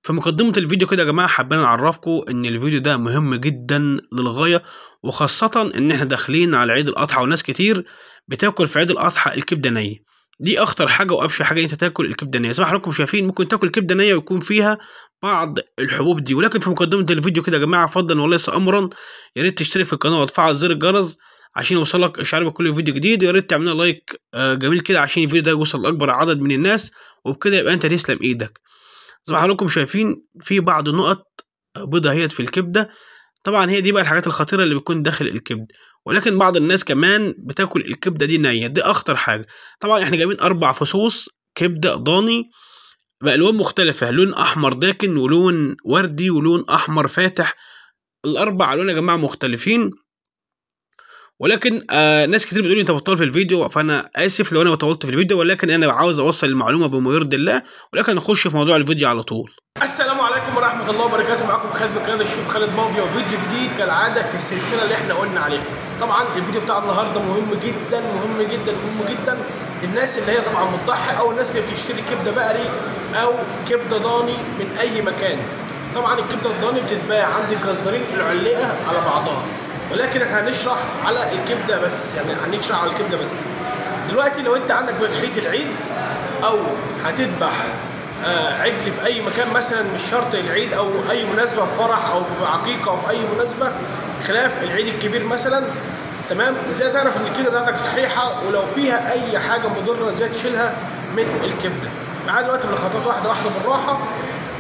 في مقدمة الفيديو كده يا جماعة حابين نعرفكم ان الفيديو ده مهم جدا للغاية، وخاصة ان احنا داخلين على عيد الاضحى وناس كتير بتاكل في عيد الاضحى الكبدة نية. دي اخطر حاجة وابشع حاجة انت تاكل الكبدة نية. زي ما حضراتكم شايفين ممكن تاكل كبدة نية ويكون فيها بعض الحبوب دي. ولكن في مقدمة الفيديو كده يا جماعة فضلا وليس امرا، يا ريت تشترك في القناة وتفعل زر الجرس عشان يوصلك اشعار بكل فيديو جديد، ويا ريت تعملنا like جميل كده عشان الفيديو ده يوصل لاكبر عدد من الناس، وبكده يبقى انت تسلم ايدك. زي ما حضراتكم شايفين في بعض نقط بيضة اهيت في الكبدة، طبعا هي دي بقى الحاجات الخطيرة اللي بتكون داخل الكبد. ولكن بعض الناس كمان بتاكل الكبدة دي نية، دي اخطر حاجة. طبعا احنا جايبين 4 فصوص كبدة ضاني بألوان مختلفة، لون احمر داكن ولون وردي ولون احمر فاتح، الاربع الوان يا جماعة مختلفين. ولكن ناس كتير بتقول لي انت بتطول في الفيديو، فانا اسف لو انا طولت في الفيديو، ولكن انا عاوز اوصل المعلومة بما يرضي الله. ولكن نخش في موضوع الفيديو على طول. السلام عليكم ورحمة الله وبركاته، معاكم خالد من قناة الشيف خالد مافيا، وفيديو جديد كالعادة في السلسلة اللي احنا قلنا عليها. طبعا الفيديو بتاع النهارده مهم جدا مهم جدا مهم جدا للناس اللي هي طبعا بتضحي، او الناس اللي بتشتري كبده بقري او كبده ضاني من اي مكان. طبعا الكبده الضاني بتتباع عند الجزارين العليقه على بعضها، ولكن احنا هنشرح على الكبده بس، يعني هنشرح على الكبده بس دلوقتي. لو انت عندك في ضحية العيد او هتذبح عجل في اي مكان، مثلا مش شرط العيد او اي مناسبة، في فرح او في عقيقة او في اي مناسبة خلاف العيد الكبير مثلا، تمام؟ ازاي تعرف ان الكبده بتاعتك صحيحه، ولو فيها اي حاجة مضرة ازاي تشيلها من الكبده؟ معايا دلوقتي بالخطوات واحدة واحدة بالراحة.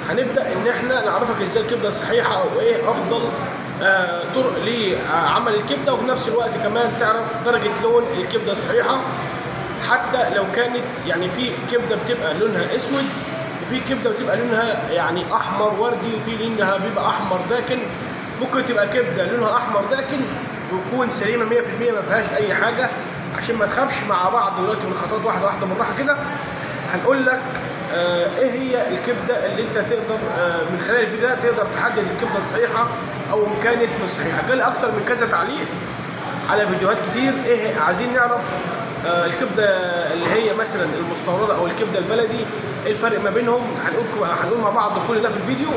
هنبدا ان احنا نعرفك ازاي الكبده الصحيحة او ايه افضل طرق لعمل الكبده، وفي نفس الوقت كمان تعرف درجه لون الكبده الصحيحة، حتى لو كانت يعني في كبده بتبقى لونها اسود، وفي كبده بتبقى لونها يعني احمر وردي، وفي لونها بيبقى احمر داكن. ممكن تبقى كبده لونها احمر داكن وتكون سليمة 100% ما فيهاش اي حاجة، عشان ما تخافش. مع بعض دلوقتي بالخطوات واحدة واحدة بالراحة كده هنقول لك ايه هي الكبده اللي انت تقدر من خلال الفيديو ده تقدر تحدد الكبده الصحيحة او ان كانت مش صحيحه. جالي اكتر من كذا تعليق على فيديوهات كتير، ايه عايزين نعرف الكبده اللي هي مثلا المستورده او الكبده البلدي، ايه الفرق ما بينهم؟ هنقول مع بعض كل ده في الفيديو،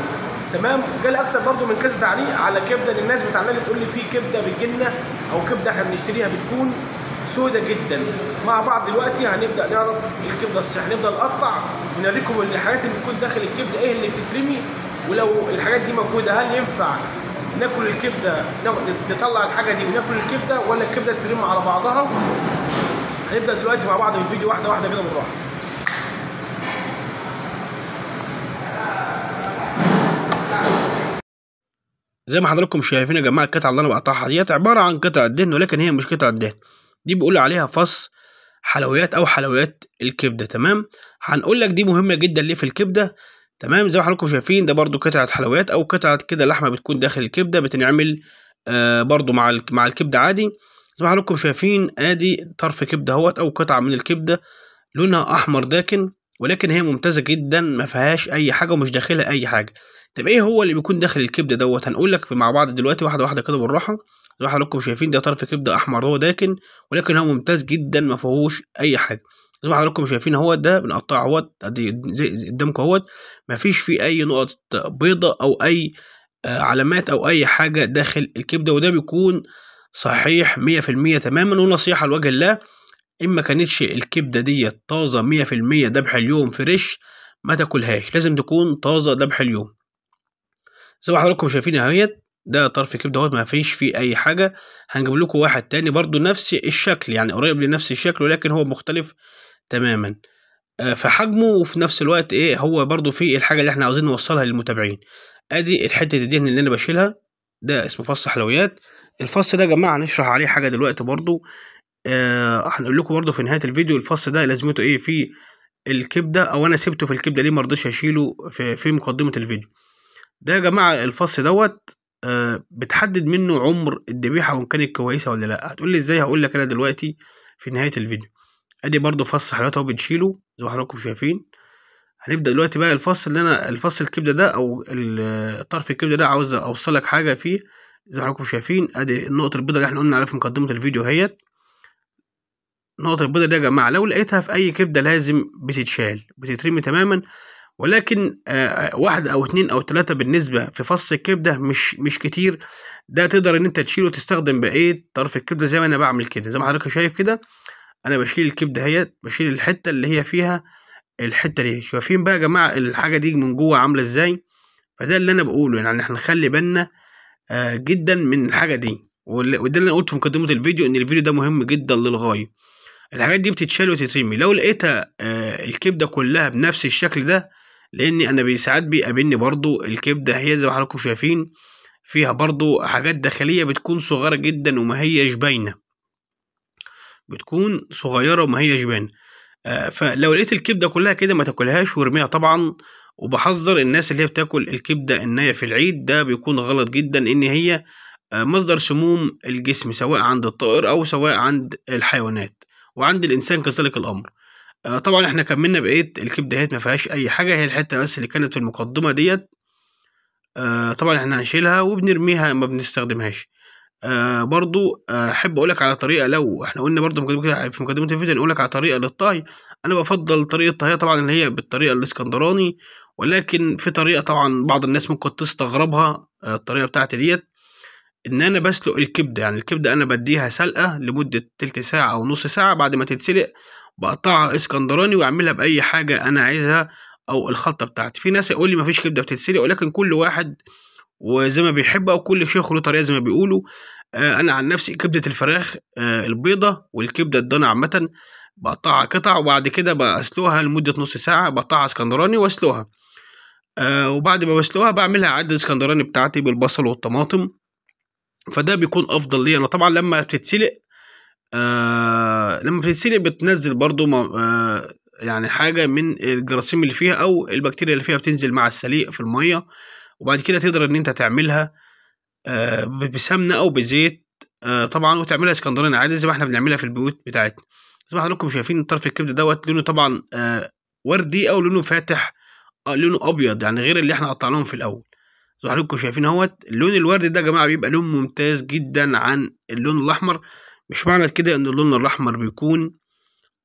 تمام؟ جالي اكتر برضو من كذا تعليق على كبده للناس بتعمل بتقول لي في كبده بتجيلنا او كبده احنا بنشتريها بتكون سودة جدا. مع بعض دلوقتي هنبدا نعرف الكبده الصحيحة، هنبدا نقطع ونوريكم الحاجات اللي بتكون داخل الكبده، ايه اللي بتترمي، ولو الحاجات دي موجودة هل ينفع ناكل الكبده، نطلع الحاجة دي وناكل الكبده، ولا الكبده تترمي على بعضها؟ هنبدا دلوقتي مع بعض في الفيديو واحدة واحدة كده بالراحة. زي ما حضراتكم شايفين يا جماعة القطعة اللي انا بقطعها ديت عبارة عن قطع دهن، ولكن هي مش قطع دهن، دي بيقول عليها فص حلويات او حلويات الكبده، تمام؟ هنقول لك دي مهمة جدا ليه في الكبده، تمام؟ زي ما حضراتكم شايفين ده برضو قطعه حلويات او قطعه كده لحمه بتكون داخل الكبده، بتنعمل برضو مع الكبده عادي. زي ما حضراتكم شايفين ادي طرف كبده اهوت او قطعه من الكبده لونها احمر داكن، ولكن هي ممتازة جدا ما فيهاش اي حاجة ومش داخلها اي حاجة. طب ايه هو اللي بيكون داخل الكبده دوت؟ هنقول لك مع بعض دلوقتي واحدة واحدة كده بالراحة. زي ما حضراتكم شايفين ده طرف كبده احمر هو داكن، ولكن هو ممتاز جدا ما فيهوش اي حاجة. زي ما حضراتكم شايفين اهوت ده بنقطعه اهوت ادي زي قدامكم اهوت، ما فيش فيه اي نقط بيضاء او اي علامات او اي حاجة داخل الكبده، وده بيكون صحيح 100% تماما. ونصيحة لوجه الله، ان ما كانتش الكبده ديت طازة 100% ذبح اليوم fresh ما تاكلهاش، لازم تكون طازة ذبح اليوم. زي ما حضراتكم شايفين اهيت ده طرف كبده اهوت ما فيش فيه اي حاجة. هنجيب لكم واحد تاني برضو نفس الشكل، يعني قريب لنفس الشكل ولكن هو مختلف تماما في حجمه، وفي نفس الوقت ايه هو برضو فيه الحاجة اللي احنا عاوزين نوصلها للمتابعين. ادي الحتة الدهن اللي انا بشيلها، ده اسمه فص حلويات. الفص ده يا جماعة هنشرح عليه حاجة دلوقتي برضو، هنقول لكم برضو في نهاية الفيديو الفص ده لازمته ايه في الكبده، او انا سبته في الكبده ليه ما رضيتش اشيله في مقدمه الفيديو. ده يا جماعة الفص دوت بتحدد منه عمر الذبيحة وان كانت كويسة ولا لا. هتقول لي ازاي؟ هقول لك انا دلوقتي في نهاية الفيديو. ادي برضو فص حلويات اهو بنشيله زي ما حضراتكم شايفين. هنبدا دلوقتي بقى الفص اللي انا الفص الكبده ده او طرف الكبده ده عاوز اوصل لك حاجة فيه. زي ما حضراتكم شايفين ادي النقطة البيضاء اللي احنا قلنا عليها في مقدمه الفيديو اهيت. النقطة البيضاء دي يا جماعة لو لقيتها في اي كبده لازم بتتشال، بتترمي تماما. ولكن واحد او اتنين او تلاتة بالنسبة في فص الكبده مش كتير، ده تقدر ان انت تشيله وتستخدم بقية طرف الكبده زي ما انا بعمل كده. زي ما حضرتك شايف كده انا بشيل الكبده اهيت، بشيل الحتة اللي هي فيها الحتة دي. شايفين بقى يا جماعة الحاجة دي من جوه عامله ازاي؟ فده اللي انا بقوله، يعني احنا نخلي بالنا جدا من الحاجة دي، وده اللي انا قلته في مقدمه الفيديو، ان الفيديو ده مهم جدا للغاية. الحاجات دي بتتشال وتترمي لو لقيتها الكبده كلها بنفس الشكل ده، لان انا ساعات بيقابلني برضو الكبده هي زي ما حضراتكم شايفين فيها برضو حاجات داخلية بتكون صغيرة جدا وما هيش باينة، بتكون صغيرة وما هيش باينة. فلو لقيت الكبده كلها كده ما تاكلهاش وارميها طبعا. وبحذر الناس اللي هي بتاكل الكبده النية في العيد، ده بيكون غلط جدا، ان هي مصدر سموم الجسم سواء عند الطائر او سواء عند الحيوانات وعند الانسان كذلك الامر. طبعا احنا كملنا بقية الكبده اهيت ما فيهاش اي حاجة، هي الحتة بس اللي كانت في المقدمة ديت. طبعا احنا هنشيلها وبنرميها ما بنستخدمهاش. برضو احب اقولك على طريقه، لو احنا قلنا برضو في مقدمه الفيديو نقولك على طريقه للطهي. انا بفضل طريقه الطهي طبعا اللي هي بالطريقة الاسكندراني، ولكن في طريقه طبعا بعض الناس ممكن تستغربها. الطريقة بتاعتي ديت ان انا بسلق الكبده، يعني الكبده انا بديها سلقه لمدة تلت ساعة او نص ساعة، بعد ما تتسلق بقطعها اسكندراني واعملها باي حاجة انا عايزها او الخلطة بتاعتي. في ناس يقول لي مفيش كبده بتتسلق، ولكن كل واحد وزي ما بيحب، او كل شيخ له طريقه زي ما بيقولوا. انا عن نفسي كبده الفراخ البيضة والكبده الضاني عامة بقطعها قطع، وبعد كده بسلقها لمدة نص ساعة، بقطعها اسكندراني واسلقها. وبعد ما بسلقها بعملها عدد اسكندراني بتاعتي بالبصل والطماطم، فده بيكون افضل لي انا. طبعا لما بتتسلق بتنزل برضو يعني حاجة من الجراثيم اللي فيها او البكتيريا اللي فيها، بتنزل مع السليق في المية، وبعد كده تقدر ان انت تعملها بسمنه او بزيت طبعا، وتعملها اسكندراني عادي زي ما احنا بنعملها في البيوت بتاعتنا. زي ما حضراتكم شايفين طرف الكبده دوت لونه طبعا وردي او لونه فاتح، لونه ابيض، يعني غير اللي احنا قطعناهم في الاول. زي ما حضراتكم شايفين اهوت اللون الوردي ده يا جماعة بيبقى لون ممتاز جدا عن اللون الاحمر. مش معنى كده ان اللون الاحمر بيكون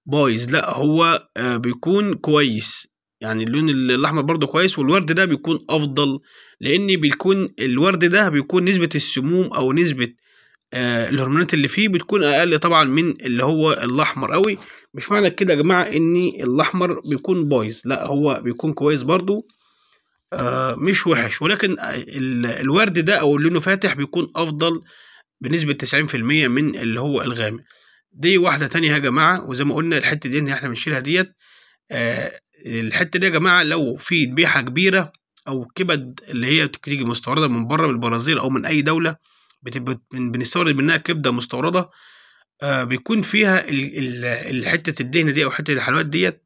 بايظ، لا هو بيكون كويس، يعني اللون الاحمر برضو كويس، والورد ده بيكون افضل، لان بيكون الورد ده بيكون نسبة السموم او نسبة الهرمونات اللي فيه بتكون اقل طبعا من اللي هو الاحمر قوي. مش معنى كده يا جماعة ان الاحمر بيكون بايظ، لا هو بيكون كويس برضو، مش وحش، ولكن الورد ده او لونه فاتح بيكون افضل بنسبة 90% من اللي هو الغامق. دي واحدة تانية يا جماعة، وزي ما قلنا الحتة دي ان احنا بنشيلها ديت. الحتة دي يا جماعة لو في ذبيحة كبيرة او كبد اللي هي بتيجي مستوردة من بره من البرازيل او من اي دولة بنستورد منها كبدة مستوردة، بيكون فيها الحتة الدهن دي او حتة الحلويات ديت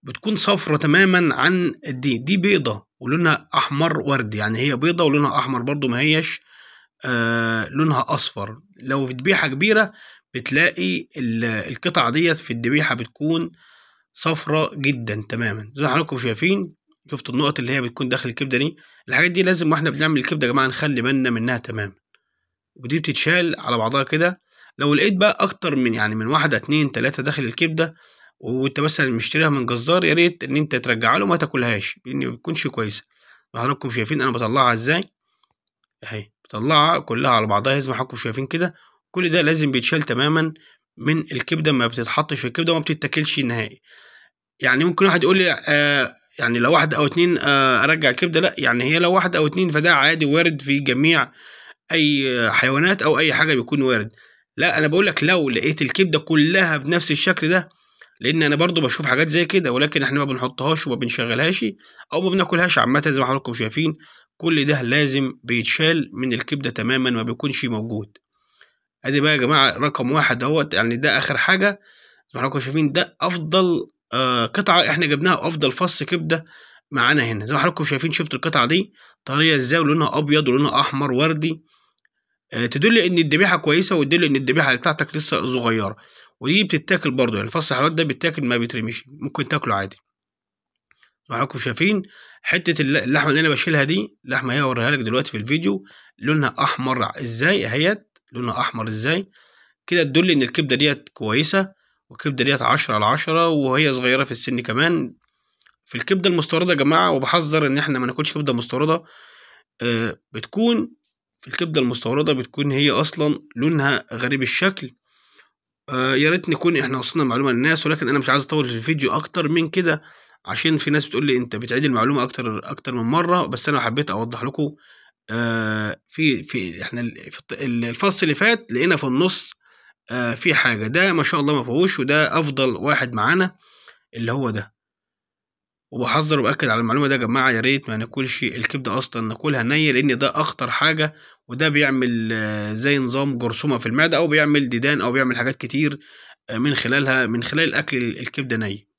بتكون صفرة تماما عن دي بيضة ولونها احمر وردي، يعني هي بيضة ولونها احمر برضو، ما هيش لونها اصفر. لو في ذبيحة كبيرة بتلاقي القطعة ديت في الذبيحة بتكون صفرة جدا تماما زي ما حضراتكم شايفين. شفتوا النقط اللي هي بتكون داخل الكبدة دي؟ الحاجات دي لازم واحنا بنعمل الكبدة يا جماعة نخلي بالنا منها تماما، ودي بتتشال على بعضها كده. لو لقيت بقى اكتر من يعني من واحدة اتنين تلاتة داخل الكبدة وانت مثلا مشتريها من جزار، يا ريت ان انت ترجعها له ما تاكلهاش، لان ما بتكونش كويسة. حضراتكم شايفين انا بطلعها ازاي اهي، بطلعها كلها على بعضها زي ما حضراتكم شايفين كده. كل ده لازم بيتشال تماما من الكبده، ما بتتحطش في الكبده وما بتتاكلش نهائي. يعني ممكن واحد يقول لي يعني لو واحد او اتنين ارجع الكبده، لا يعني هي لو واحد او اتنين فده عادي وارد في جميع اي حيوانات او اي حاجة بيكون وارد. لا انا بقول لك لو لقيت الكبده كلها بنفس الشكل ده، لان انا برضو بشوف حاجات زي كده، ولكن احنا ما بنحطهاش وما بنشغلهاش او ما بناكلهاش عامة. زي ما حضراتكم شايفين كل ده لازم بيتشال من الكبده تماما، ما بيكونش موجود. ادي بقى يا جماعة رقم واحد اهوت، يعني ده اخر حاجة زي ما حضراتكم شايفين. ده افضل قطعه احنا جبناها، افضل فص كبده معانا هنا زي ما حضراتكم شايفين. شفتوا القطعة دي طرية ازاي، ولونها ابيض ولونها احمر وردي، تدل ان الذبيحة كويسة، وتدل ان الذبيحة بتاعتك لسه صغيرة. ودي بتتاكل برضو، يعني الفص الحلويات ده بيتاكل ما بيترميش، ممكن تاكله عادي. زي ما حضراتكم شايفين حتة اللحمة اللي انا بشيلها دي، اللحمة هي اوريها لك دلوقتي في الفيديو، لونها احمر ازاي اهيت، لونها احمر ازاي كده، تدل ان الكبده ديت كويسة، والكبده ديت 10 على 10، وهي صغيرة في السن كمان. في الكبده المستورده يا جماعة، وبحذر ان احنا ما ناكلش كبده مستورده. بتكون في الكبده المستورده بتكون هي اصلا لونها غريب الشكل. يا ريت نكون احنا وصلنا المعلومة للناس، ولكن انا مش عايز اطول في الفيديو اكتر من كده، عشان في ناس بتقول لي انت بتعيد المعلومة اكتر من مرة، بس انا حبيت اوضح لكم. في احنا في الفصل اللي فات لقينا في النص في حاجة، ده ما شاء الله ما فيهوش، وده افضل واحد معانا اللي هو ده. وبحذر وباكد على المعلومة ده يا جماعة، يا ريت ما ناكلش الكبده اصلا، ناكلها نيه، لان ده اخطر حاجة، وده بيعمل زي نظام جرثومة في المعدة، او بيعمل ديدان، او بيعمل حاجات كتير من خلالها، من خلال اكل الكبده نيه.